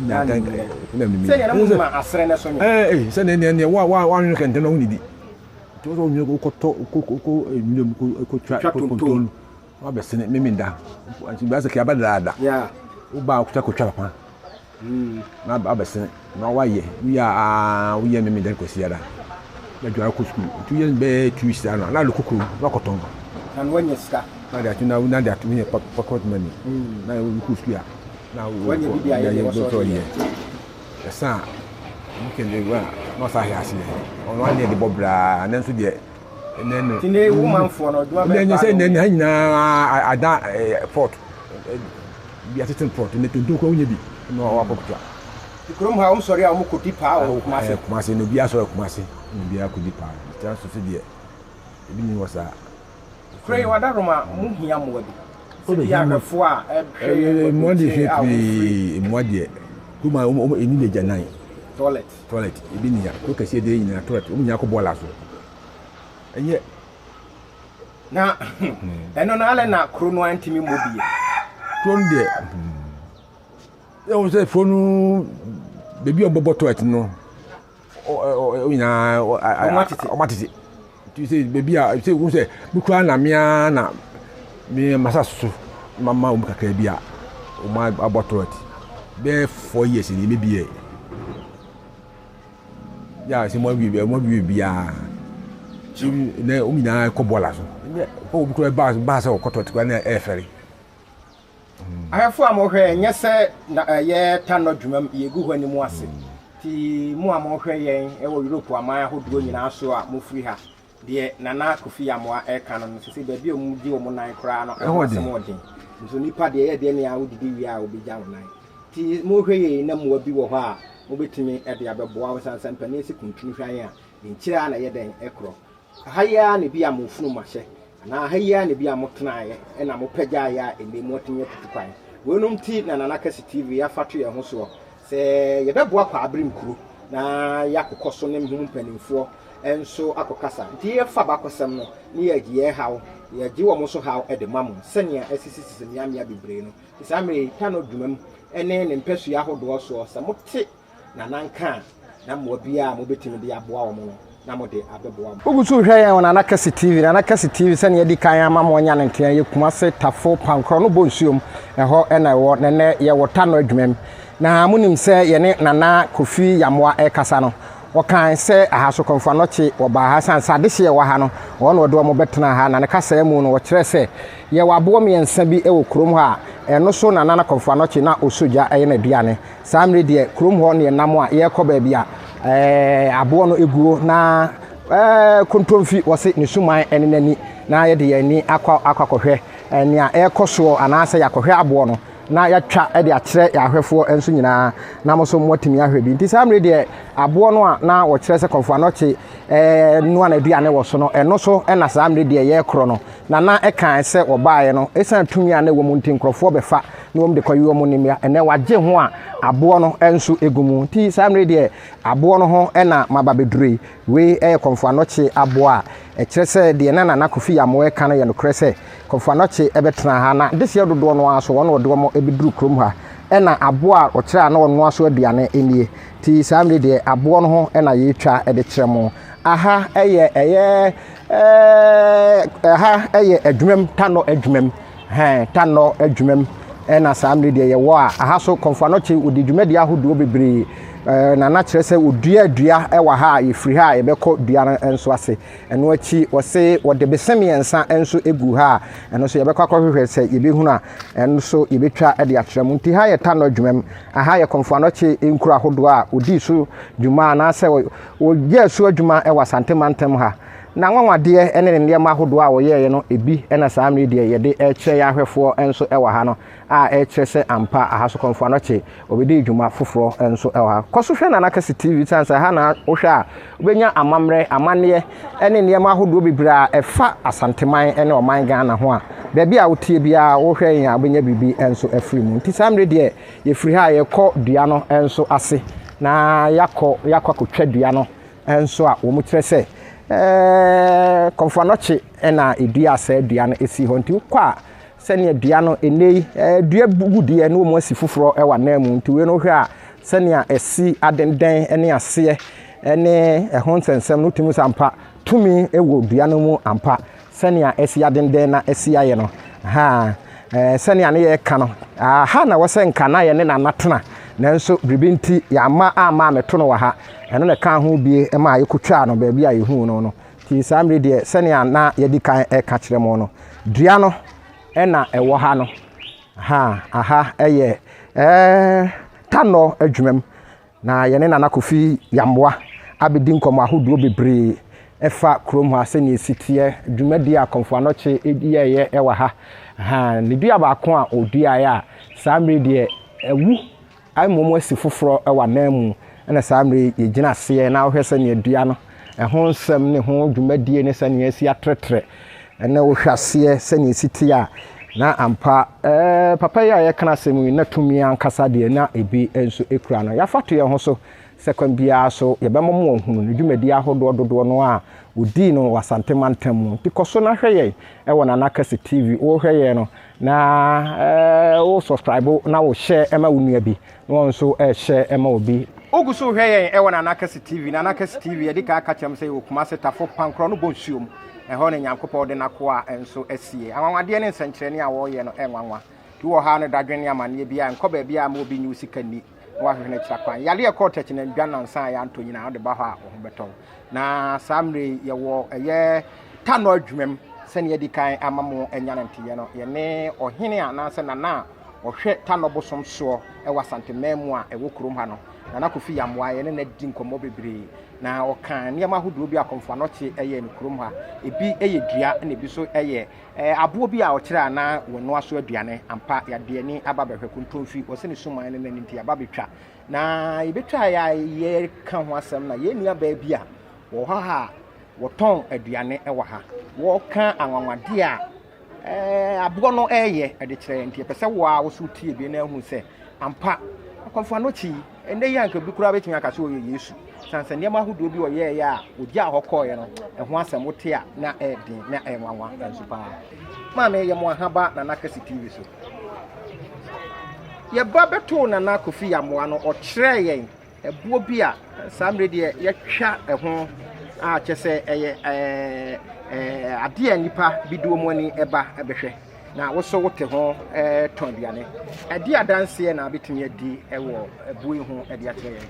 Na nim yɛ. Sɛ yɛn mu ma asrɛ ne so nyɛ. Ɛɛ ee sɛ ne ne ne wa wa wa nwene kɛntɛn na wo nidi. Nti wo sɛ wo nwene wokɔtɔ wokɔ wokɔ nwene mu kɔ twa kɔntɔn. Wabɛsene me menda. Nti bɛsɛ kɛ abɛdada. Yeah. Woba wokɔtwa kɔtwa papa. Na abɛsene na wayɛ. Woyɛ a woyɛ me menda kwasi ara. Bɛdwara kɔ sukuu. Nti woyɛ bɛyɛ 2 weeks ano na alokɔ kurom na wakɔtɔn. Na no wanya sika. Na de ato na na de ato wonya pocket money. Na wokɔ sukuu a na wanya bi de ayɛ deɛ wɔsɔ yɛ. Ɛsa a weekend a na ɔsa ahwɛ aseɛ. Ɔno aneɛ de bɔ braa nanso deɛ Nti ne wo manfoɔ no adwuma bɛn paa sɛ nnɛ ha nyinaa ada port bi atete port ne tonton kura wonya bi na wakɔ kuta. Kurom ha wɔn sɔre a wɔn kɔdi paa wɔ Kumase. Kumase na obi asɔre Kumase na obi akɔdi paa nti aso so deɛ ebi ni wɔ saa. Kuro yi wadaroma mo hia mmoa bi. Sɛ bi ahwɛfoɔ a ɛhwɛ yɛn mmoa deɛ hwɛ pii mmoa deɛ kurom a wɔn ɛni deɛ gya nan. Toilet. Toilet ebi ni ya kuro kɛseɛ deɛ nyinaa toilet wɔn nyinaa kɔ bɔɔla so. Ɛnyɛ. Na ɛno no alɛ na kuro no antumi mmɔ bie. Kuro no deɛ ɛwɔ sɛ kuro no baabi a wɔbɛbɔ toilet no nyinaa wɔn atete nti sɛ baabi a sɛ wɔn sɛ me kura na mea na me masa so mama wɔn kakra bi a wɔn abɔ toilet bɛyɛ 4 years ni ebi yɛ. Yɛ a sɛ moawie bia moawie biara na wɔn nyinaa kɔ bɔɔla so nyɛ obi kura baa baa sɛ ɔkɔtɔ tikwa na ɛɛfɛre. Ahwɛfo a mohwɛ ɛnyɛ sɛ na ɛyɛ tanɔ dwumam yɛgu hɔ anim ase nti mo a mohwɛ yɛn wɔ Europe aman ahodoɔ nyinaa so a mofiri ha Deɛ Nana Kofi Amoah reka no no, sese baabi a wɔn gye wɔn nan koraa no, ɛho asɛm wɔ den. Nso nipa deɛ ɛyɛ deɛ nea wodidi wie a obegya wo nan. Ti mohwɛ yei na mmoa bi wɔ hɔ a mobɛtumi de abɛboa wo sane sɛ mpanin se kuntunu hwan a ne nkyire ara na ɛyɛ dɛn ɛkorɔ. Ha yi ara na ebi a mo funum ahyɛ anaa ha yi ara na ebi a motenaeɛ ɛna mopagyaeɛ a ɛnnɛ moatumi atutu kwan. Weinom nti na Nana Kɛse TV afa to yɛn ho soɔ sɛ yɛbɛboa Kwaabere Nkuro na yɛakokɔ so ne ho mpanimfoɔ nso akɔkasa. Nti yɛfa abakɔsɛm no ne yɛgye yɛn haw, yɛgye wɔn nso haw de ma mo sɛnea asisisisi mmeammea bebree no. Nti saa mmerɛ yi, Tano dwumam ne ne mpasua ahodoɔ soɔ, sɛ mote Nana nka a, na mmoa biara a mobɛtumi de aboa wɔn no, na mode abɛboa wɔn. Wogu so rehwɛ yɛn wɔ Nana Kɛse TV. Nana Kɛse TV, sɛnea yɛadi kan ama mo anya no nteɛ, yɛ Kumase, Tafo, Pankorɔ no Bonsuom, ɛhɔ na ɛwɔ. Na ɛnnɛ yɛwɔ Tano adwumam. Na monim sɛ yɛne Nana Kofi Yamoah rekasa no, Wɔkae sɛ, Aha so Kɔmfo Anɔkye, wɔbaa ha esiane sɛ adehye a ɛwɔ ha no, wɔn na wɔde wɔn bɛtenaa ha. Na ne kasaa mu no, wɔkyerɛɛ sɛ, Yɛwɔ aboɔ mmiɛnsa bi wɔ kurom hɔ a ɛno so na Nana Kɔmfo Anɔkye na ɔsɔ gya yɛ n'aduane. Saa mmerɛ deɛ, kurom hɔ na yɛnam a yɛrekɔ baabi a aboɔ no guo na kontomfi wɔse ne suman ne n'ani na yɛde yɛn ani akɔ akɔhwɛ nea ɛrekɔ soɔ anaasɛ yɛakɔhwɛ aboɔ no. na yɛatwa de akyerɛ yɛn ahwɛfoɔ nso nyinaa na mo nso moatumi ahwɛ bi. Nti saa mmerɛ deɛ aboɔ no a na wɔkyerɛ sɛ Kɔmfo Anɔkye noa n'aduane wɔ so no, ɛno so na saa mmerɛ deɛ yɛrekorɔ no. Na na ɛkae sɛ wɔbaeɛ no, ɛsiane tumi a na ɛwɔ mu nti nkurɔfoɔ bɛfa na wɔn de kɔyi wɔn nimia. Ɛnɛ wagye ho a aboɔ no nso gu mu. Nti saa mmerɛ deɛ aboɔ no ho na maba bɛduru yi. Wei yɛ Kɔmfo Anɔkye aboɔ a ɛkyerɛ sɛ deɛ na Nana Kofi Yamoah reka no yɛ nokorɛ sɛ Kɔmfo Anɔkye bɛtenaa ha na dehyeɛ dodoɔ no ara so wɔn na wɔde wɔn bɛduru kurom ha. Ɛna aboɔ a wɔkyerɛ a na wɔnoa so aduane nie. Nti saa mmerɛ deɛ aboɔ no ho na yɛretwa de kyerɛ mo. Aha yɛ ɛyɛ ɛɛ ɛha yɛ adwumam tanɔ adwumam hɛn tanɔ adwumam ɛna saa mmere deɛ yɛwɔ a aha so Kɔmfo Anɔkye wɔdi dwumadi ahodoɔ bebree ɛɛ na na kyerɛ sɛ wɔdua dua ɛwɔ ha a yɛfiri ha a yɛbɛkɔ dua no nso ase ɛno akyi wɔse wɔde bese mmiɛnsa nso egu ha a ɛno nso yɛbɛkɔ akɔhwehwɛ sɛ yɛbɛhunu a ɛno nso yɛbɛtwa de akyerɛ mu nti ha yɛ tanɔ adwumam aha yɛ Kɔmfo Anɔkye nkuro ahodoɔ a wɔdii so dwuma anaasɛ Wɔyɛɛ so adwuma wɔ Asante mantam ha. N'anwanwadeɛ ne ne nneɛma ahodoɔ a ɔyɛeɛ no bi na saa mmerɛ yi deɛ yɛde rekyerɛ yɛn ahwɛfoɔ nso wɔ ha no a ɛrekyerɛ sɛ ampa aha so Kɔmfo Anɔkye ɔbɛdii dwuma foforɔ nso wɔ ha. Kɔ so hwɛ Nana Kɛse TV sane sɛ ha na wohwɛ a wobɛnya amammerɛ, amanneɛ ne nneɛma ahodoɔ bebree a ɛfa Asanteman ne ɔman Ghana ho a baabi a woteɛ biara wohwɛ yɛn a wobɛnya biribi nso afiri mu. Nti saa mmerɛ deɛ Yɛfiri ha a, yɛkɔ dua no nso ase na yɛakɔ yɛakɔ akɔtwa dua no nso a wɔkyerɛ sɛ ɛɛ Kɔmfo Anɔkye na ɛdua saa dua no si hɔ. Nti wokɔ a sɛnea dua no ɛnnɛ yi ɛɛ dua gu deɛ na wɔn asi foforɔ wɔ anan mu. Nti wei no wohwɛ a sɛnea ɛsi adendɛn ne aseɛ ne ɛho nsɛnsɛm no wotumi sɛ ampa tumi wɔ dua no mu ampa. Sɛnea asi adendɛn na asi ayɛ no, ha, ɛɛ, sɛnea ne yɛreka no, aha na ɛwɔ sɛ nka na yɛne Nana tena, nanso biribi nti yɛamma amma ammɛto no wɔ ha. Ɛno na ɛkaa ho bie maa yɛkɔtwaa no baabi a yɛhuu no no. Nti saa mmerɛ deɛ, sɛnea na yɛadi kan reka kyerɛ mo no, dua no na ɛwɔ ha no. Ha, aha yɛ ɛɛ, Tanɔ adwumam. Na yɛne Nana Kofi Yammoa abɛdi nkɔmmɔ ahodoɔ bebree ɛfa kurom ha sɛnea ɛsi teɛ, dwumadie a Kɔmfo Anɔkye yɛeɛ wɔ ha. Ha, ne dua baako a ɔduaeɛ a saa mmerɛ deɛ awu mmom asi foforɔ wɔ ananmu ɛna saa mmerɛ yi yɛgyina aseɛ na wohwɛ sɛnea dua no ɛho nsɛm ne ho dwumadie ne sɛnea asi atrɛtrɛ Ɛnɛ wohwɛ aseɛ sɛnea ɛsi te a, na ampa ɛɛ papa yi a yɛka asɛm yi na tumi ankasa deɛ na ebi nso kura no. Yɛafa to yɛn ho so sɛ kwan biara so yɛbɛma mo ahunu ne dwumadi ahodoɔ dodoɔ no a ɔdii no wɔ Asante mantam mu. Nti kɔ so na hwɛ yɛn wɔ Nana Kɛse TV. Wohwɛ yɛn no na ɛɛ wo subscribe na wo share ma wo nua bi na wɔn nso ɛrehyɛ ma obi. Wogu so rehwɛ yɛn wɔ Nana Kɛse TV. Nana Kɛse TV, yɛdi kan aka kyerɛ mo sɛ yɛwɔ Kumase Tafo Pankorɔ no Bonsuo mu. Ɛhɔ na Nyankopɔn de n'akoa nso asie. Anwanwadeɛ ne nsɛnkyerɛnne a wɔreyɛ no nwanwa. Nti wowɔ ha no dadwen ne amaneɛ biara nkɔ baabiara mma obi nyi wo sika nni na wahwehwɛ no akyira kwan. Yareɛ kɔɔ tɛkyenamdwa nnansa a yɛantɔ nyinaa wode ba hɔ a wo ho bɛtɔ wo. Na saa mmerɛ yi yɛwɔ ɛyɛ Tanɔ adwuma mu sɛdeɛ yɛadi kan ama mo anya no nteyɛ no. Yɛne ɔhene anaasɛ nana a ɔhwɛ Tanɔ bosom soɔ wɔ Asanteman mu a ɛwɔ kurom ha no, Nana Kofi Yamoah, yɛne no adi nkɔmmɔ bebree. Na ɔkaa nneɛma ahodoɔ bi a Kɔmfo Anɔkye yɛɛ no kurom ha. Ebi yɛ dua na ebi nso yɛ aboɔ bi a ɔkyerɛ a na wɔnoa so aduane. Ampa, yɛde ani aba bɛhwɛ kontomfi. Wɔse ne suman ne n'ani nti yɛaba bɛtwa. Na yɛbɛtwaeɛ a yɛreka ho asɛm na yɛn nuabaa bi a wɔ hɔ ha a wɔtɔn aduane wɔ ha. Wɔreka anwanwadeɛ a aboɔ no reyɛ de kyerɛ yɛn. Nti yɛpɛ sɛ wo ara wo so tie bi na ahu sɛ ampa Kɔmfo Anokye yi, ɛnnɛ yi anka bi koraa bɛtumi aka sɛ ɔyɛ Yesu. Sane sɛ nneɛma ahodoɔ bi ɔyɛeɛ a ɔgyaa hɔ kɔeɛ no, ɛho asɛm wote a na ɛyɛ den na ɛyɛ nwanwa nso paa. Maame yɛ mo ahaba Nana Kɛse TV so. Yɛba bɛtoo Nana Kofi Yamoa no, ɔkyerɛɛ yɛn Ɛboɔ bi a saa mmerɛ deɛ yɛatwa ɛho a kyɛ sɛ ɛyɛ ɛɛ adeɛ a nnipa bi de wɔn ani ba bɛhwɛ na wo so wote ho tɔn aduane. Ɛde adanseɛ na wobɛtumi adi wɔ ɛboɔ yi ho de akyerɛ yɛn?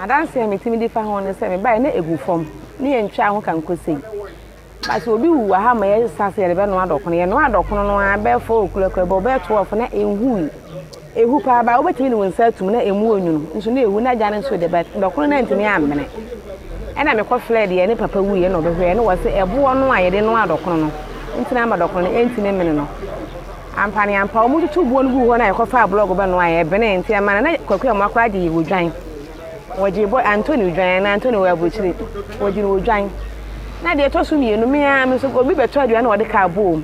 Adanseɛ a metumi di fa ho ne sɛ mebaeɛ na ɛgu fam ne yɛntwaa ho kankosei. But sɛ obi wu wɔ ha ma yɛsa sɛ yɛde bɛnoa dɔkono, yɛnoa dɔkono no ara bɛyɛ 4 o'clock ɛbɔ bɛyɛ 12 na ɛnhui. Ɛhu paa ba wobɛtumi de wo nsa atum na ɛmu onwunu nso na ɛhu na agya no nso de but dɔkono no antumi ammene. Ɛna mekɔ frɛɛ deɛ ne papa wuiɛ na ɔbɛhwɛɛ na wɔse ɛboɔ no a yɛde noa dɔkono no nti na ama dɔkono no ɛntumi mmene no. Ampa ne ampa wɔtutu boɔ no guu hɔ na yɛkɔfaa blɔg bɛnoaeɛ ɛbenee nti ɛma no na Kwaku Amoah koraa gye yɛ odwan. Wɔgyee bɔ Anthony odwan anaa Anthony wɔ aburokyire. Wɔgye no odwan. Na deɛ ɛtɔ so mmienu, me ara me nso obi bɛtɔ aduane na ɔde kaa bɔɔ mu.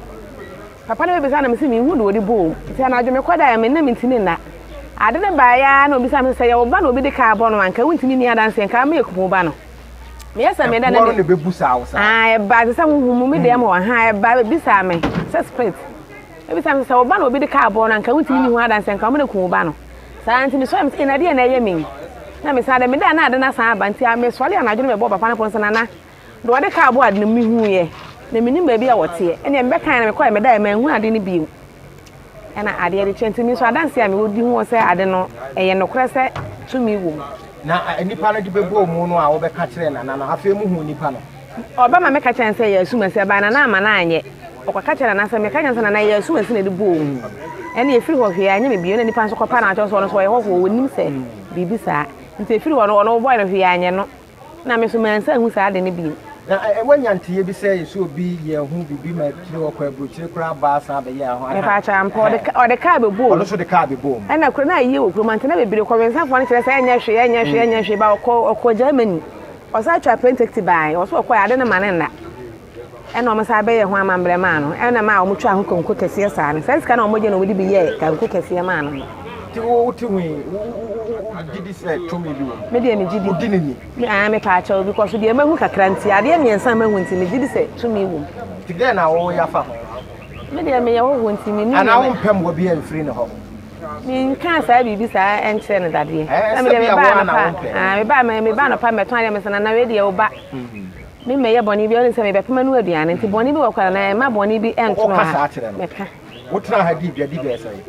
Papa no bɛbisa na mese menhu deɛ ɔde bɔɔ mu. Nti anadwo mekɔdaeɛ me nna mentumi nna. Ade no baeɛ ara na ɔbisa me sɛ, sɛ yɛ wo ba na obi de kaa bɔ no a, anka wontumi nni adanseɛ, nka ama yɛkum wo ba no. Meyɛ sɛ meda na Ɛboɔ no na ɛbɛbusaa wo saa? Ah, ɛbaa te sɛ honhom mu, me deɛ ma wɔ ha, ɛbaa bɛbisaa me sɛ spirit. Ɛbisa me sɛ, sɛ wo ba na obi de kaa bɔɔ no a, anka wontumi nni ho adanseɛ, nka wɔn na kum wo ba no. Saa nti mesɔre mese, Ei, na deɛn na ɛyɛ me yi? Na mesan da, meda a na ade no asan aba, nti mesɔre anadwo no mebɔɔ papa no pono sɛ, Nana, Deɛ ɔde kaa bɔɔ ade no, mehuiɛ, na mennim baabi a ɔteɛ. Ɛnneɛ mebɛkaeɛ na mekɔeɛ, medaeɛ, manhu ade no bio. Ɛna adeɛ de kyeɛ nti me nso adanseɛ a mewɔ di ho sɛ ade no, ɛyɛ nokorɛ sɛ tumi wɔ mu. Na nnipa no de bɛbɔɔ mu no a wobɛka kyerɛɛ Nana no, afei mohuu nnipa no? Ɔba ma meka kyerɛɛ no sɛ ɛyɛ asumasi, ɛbaa Nana amma no anyɛ. Ɔkɔka kyerɛɛ Nana sɛ, meka kyerɛɛ no sɛ Nana ɛyɛ asumasi na ɛde bɔɔ mu. Ɛnna ɛfiri hɔ hwee anyɛ me bio, ɛnna nnipa nso kɔpaa no akyɛw sɛ ɔno nso ɔyɛ hɔhoɔ, ɔnnim sɛ biribi saa. Nti ɛfiri hɔ no, ɔno wɔbɔe no hwee anyɛ no. Na me nso mansan anhu saa ade no bio. Na woanya nteeɛ bi sɛ yɛsɛ obi yɛ ho biribi ma akyire hɔ kɔ aburokyire koraa baa san bɛyɛɛ ho aha? Mepaakyɛw ampa, ɔde ka ɔde kaa bɛbɔɔ mu. Ɔno nso de kaa bɛbɔɔ mu. Ɛna kuro no ayie wɔ kurom nti na bebree kɔwensafoɔ no kyerɛ sɛ ɛnyɛ hwee ɛnyɛ hwee ɛnyɛ hwee ba ɔkɔ ɔkɔ Germany ɔsan twaa plane ticket baeɛ ɔso ɔkɔɛ ade no ma ne nna. Ɛna wɔn san bɛyɛɛ ho amammerɛ maa no. Ɛna maa wɔn twaa ho kanko kɛseɛ saa no. Saa sika no a wɔgye no wɔde bi yɛɛ kanko kɛseɛ maa no no. Nti wo wote ho yi, wo wo wo gye di sɛ tumi bi wɔ mu? Me deɛ me gye di. Wodi ne ni? Me aa me paa kyɛw because deɛ mahu kakra nti, adeɛ mmiɛnsa a mahu nti me gye di sɛ tumi wɔ mu. Nti dɛn na woyɛ afa ho? Me deɛ meyɛ hɔhoɔ nti mennim Anaa wompɛ mmoa bi amfiri ne hɔ? Menkaa saa biribi saa nkyerɛ no dadeɛ. Ɛɛ Sɛ sɛ medeɛ bi a mebaa wo ara na anɔpa wompɛ. a, mebaa mebaa anɔpa mɛtɔn adeɛ mesɛ nana wei deɛ wo ba. Me mmɛyɛ bɔne biara, wonim sɛ mebɛpem ano aduane, nti bɔne bi wɔ kwan anaa mma bɔne bi nto no Woka ha. saa kyerɛ no? Meka. Wotenaa ha dii dwa di bɛyɛ sɛn?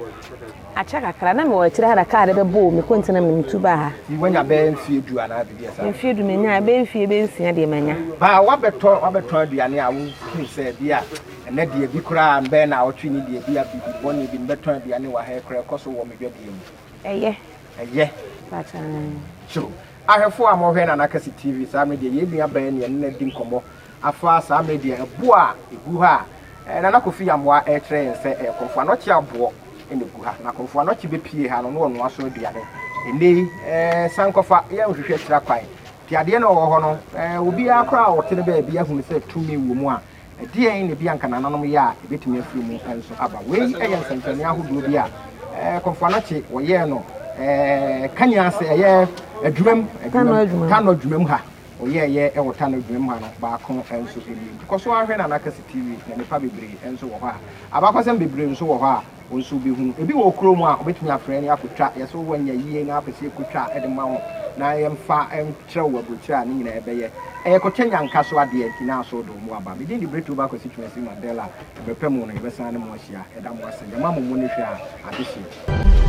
Akyɛ kakra, na mewɔ akyire ha na kaa no bɛbɔɔ me kɔnti na metu baa ha. Nti woanya bɛyɛ mfeɛ du anaa biribi a saa? Mfeɛ du menya, bɛyɛ mfeɛ bɛyɛ nsia deɛ manya. Baa woabɛtɔ woabɛtɔn aduane a wohuu sɛ bi a ɛnɛ deɛ bi koraa mbɛyɛ naawɔtwe ni deɛ bi a biribi bɔne bi mbɛtɔn aduane wɔ ha yi koraa ɛkɔ so wɔ me dwadie mu. Ɛyɛ. Ɛyɛ. Mpakyɛ. So ahwɛfoɔ a mohwɛ Nana Kɛse TV saa mmerɛ deɛ yɛn nua bɛn ne yɛne no adi nkɔmmɔ afa saa mmerɛ deɛ ɛboɔ a ɛgu ha a Nana Kofi Amoah ɛrekyerɛ yɛn sɛ ɛyɛ Komfo Anokye aboɔ na ɛgu ha na Komfo Anokye bɛpie ha no na ɔnoa so aduane ɛnnɛ yi eh, san kɔfa yɛnhwehwɛ akyira kwan nti adeɛ no ɔwɔ hɔ no eh, obiara koraa a ɔte no baabi ahunu sɛ tumi wɔ mu a Ɛdeɛn na ebia anka nananom yɛ a ɛbɛtumi afiri mu nso aba? Wei yɛ nsɛnkyerɛnne ahodoɔ bi a Komfo Anokye wɔyɛɛ no Kanya ase, ɛyɛ adwumam, adwumam, Tano adwumam ha. Wɔyɛɛyɛ wɔ Tano adwumam ha no baako nso nie. Nti kɔ so ara hwɛ Nana Kɛse TV na nnepa bebree nso wɔ hɔ a abakɔsɛm bebree nso wɔ hɔ a Wo nso wobɛhunu. Ebi wɔ wo kurom a, wobɛtumi afrɛ ne akɔtwa. Yɛ sɛ woanya yie na wopɛ sɛ yɛkɔtwa de ma wo na yɛmfa nkyerɛ wo aburokyire a, ne nyinaa ɛbɛyɛ. Ɛyɛ kɔtɛ nyanka so adeɛ nti na aso de wo aba. Me din de Bretu Ba Kwasi Twumasi Mandela. Ɛberɛ pa mu no, yɛbɛsan ne mo ahyia. Yɛda mo ase. Yɛma mo mo ne hwɛ a, adehyeɛ.